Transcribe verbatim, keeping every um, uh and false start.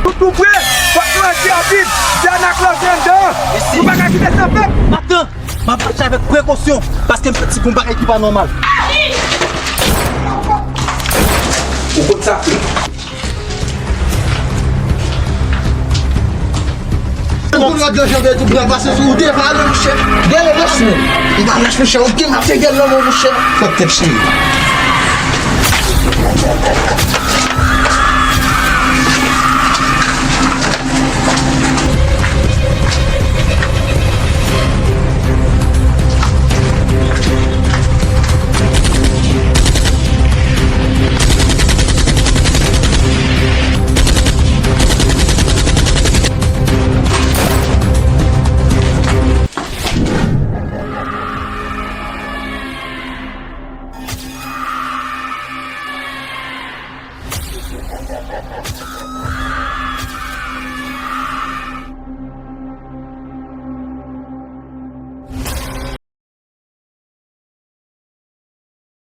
Tout nou vre, fòk nou ret rapid. Dyanak la se anndan. Nou pa ka kite sa fèt. M ap tann. M ap mache avèk prekosyon, paske m santi gon bagay ki pa nòmal. Ou konn sa fè. Ou konn lòt lè janvye tou pral pase sou ou, devale, monchè. Gèlè lòs, men. M pa lòs, monchè. Ou gen mafya gèlè nan men w, monchè. Fòk tèt cheri.